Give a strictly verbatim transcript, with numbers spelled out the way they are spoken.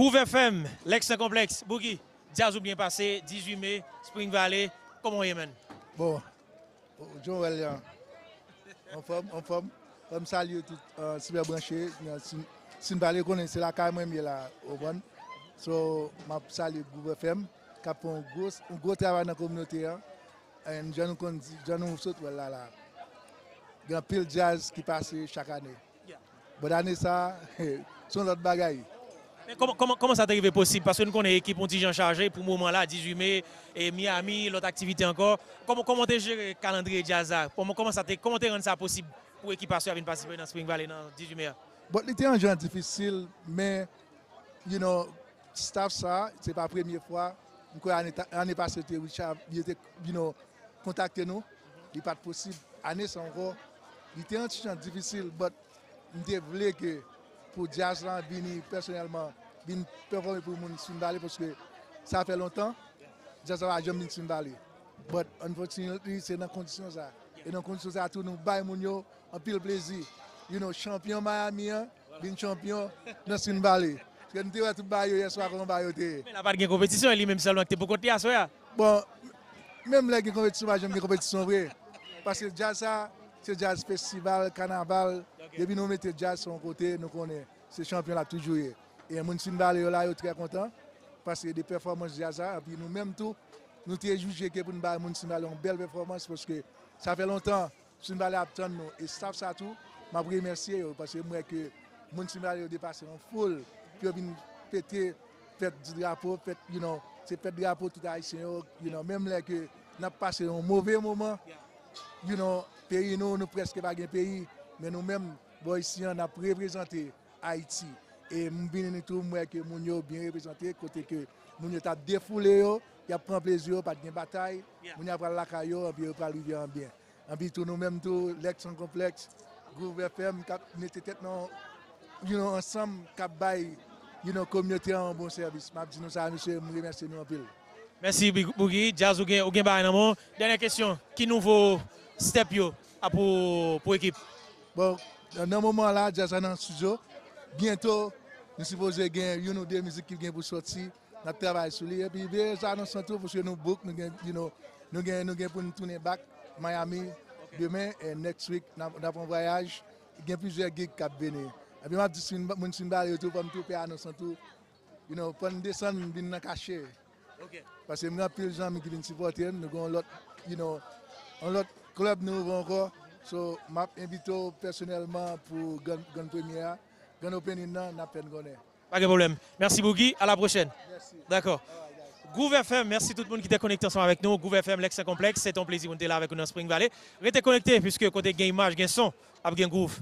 Groove F M, Lex Sans Complexe, Boogie, djaz ou byen pase, dizuit me, Spring Valley, kòman w ye, man? Bon, John Wellian, anfòm, anfòm. Fò m salye tout uh, Sipè Branche, nan Sin- Sin Valley, konnen se lakay mwen m ye la, ou konprann? So, m ap salye Groove F M, k ap fè yon gwo, yon gwo travay nan kominote an. And jan nou konn di, jan nou sot wè l la la. Gen anpil djaz ki pase chak ane. But ane sa, se yon lòt bagay. Men kòman, kòman, kòman sa te rive posib? Paske nou konnen ekip yon ti jan chaje pou moman la, dizuit me, e Miami, lòt aktivite ankò. Kòman, kòman w te jere kalandriye djaz la? Kòman, kòman sa te, kòman w te rann sa posib pou ekip a sou a vin patisipe nan Spring Valley nan dizuit me a? But li te yon jan difisil, men, you know, staff sa, se pa premye fwa. M kwè ane, ta- ane pase te Richard, yo te, you know, kontakte nou. Li pa t posib. Ane sa ankò, li te yon ti jan difisil, but m te vle ke pou djaz la vini pèsonèlman, vin pèfòme pou moun Sin Valley, paske sa fè lontan, djaz la pa janm vin Sin Valley. But unfortunately, se nan kondisyon sa. E nan kondisyon sa tou, nou bay moun yo anpil plezi. You know, chanpyon Miami an, vin chanpyon nan Sin Valley. Paske nou te wè tout bagay yo yèswa kòman bagay yo te ye. Men la pa t gen konpetisyon, e li menm sèlman ki te pou kont li aswè a. Bon, menm lè gen konpetisyon, pa janm gen konpetisyon vre. Paske djaz sa, se djaz festival, kanaval. Depi nou mete djaz se yon kote, nou konnen se chanpyon l ap toujou ye. E moun Sin Valley yo la, yo trè kontan. Paske de pèfòmans djaz sa, epi nou menm tou, nou te jije ke pou n bay moun Sin Valley yon bèl pèfòmans, paske sa fè lontan Sin Valley ap tann nou. E staff sa tou, m ap remèsye yo, paske m wè ke moun Sin Valley yo depase an foul pou yo vin fete fèt di drapo, fèt, you know, se fèt drapo tout Ayisyen yo, you know, menm lè ke n ap pase yon move moman, you know, peyi nou, nou prèske pa gen peyi, men nou menm, bò isi an, n ap reprezante Ayiti. E m vini tou, m wè ke moun yo byen reprezante, kote ke moun yo t ap defoule yo, y ap pran plezi yo, pa t gen batay, moun yo pral lakay yo, anpi yo pral rive an byen. Anpi tou nou menm tou, Lex Sans Complexe, Groove F M, k ap mete tèt nou, you know, ansanm, k ap bay, you know, kominote an yon bon sèvis. M ap di nou sa, mesye, m remèsye nou anpil. Mèsi, Big- Boogie. Djaz, ou gen, ou gen bagay nan men w. Dènyè kesyon, ki nouvo step yo a pou, pou ekip? Bon, nan moman la, djaz la nan estidyo. Byento, nou sipoze gen youn ou de mizik ki gen pou sòti. N ap travay sou li. Epi veye sa nan sant ou, paske nou book, nou gen, you know, nou gen, nou gen pou n tounen back Miami demen, e next week, n ap, n ap an vwayaj. Gen plizyè gig k ap vini. Epi m ap di si moun Sin Valley yo tou, fò m tou fè anons an tou. You know, fò n desann vin nan kache. Paske m gen anpil zanmi ki vin sipòte m, nou gen yon lòt, you know, yon lòt club nouvo ankò. So, m ap envite w pèsonèlman pou grann, grann premye a. Grann opening nan, n ap fè n konnen. Pa gen pwoblèm. Mèsi, Boogie. À la prochaine. Dakò. Groove F M, mèsi tout moun ki te konekte ansanm avèk nou. Groove F M, Lex Sans Complexe, se te yon plezi pou n te la avèk ou nan Spring Valley. Rete konekte, piske kote gen imaj, gen son, ap gen groove.